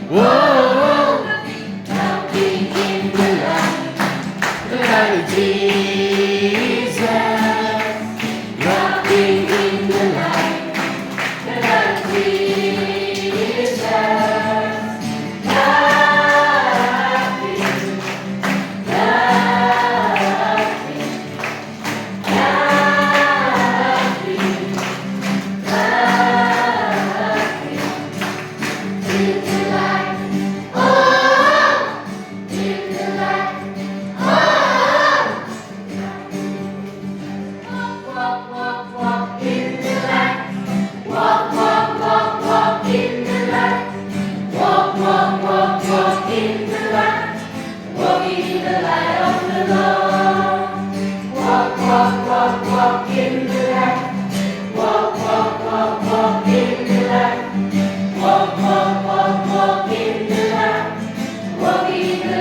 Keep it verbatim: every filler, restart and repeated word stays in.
Whoa, walking in the light, the light of Jesus, walking in the light, the light of Jesus, walking, walking.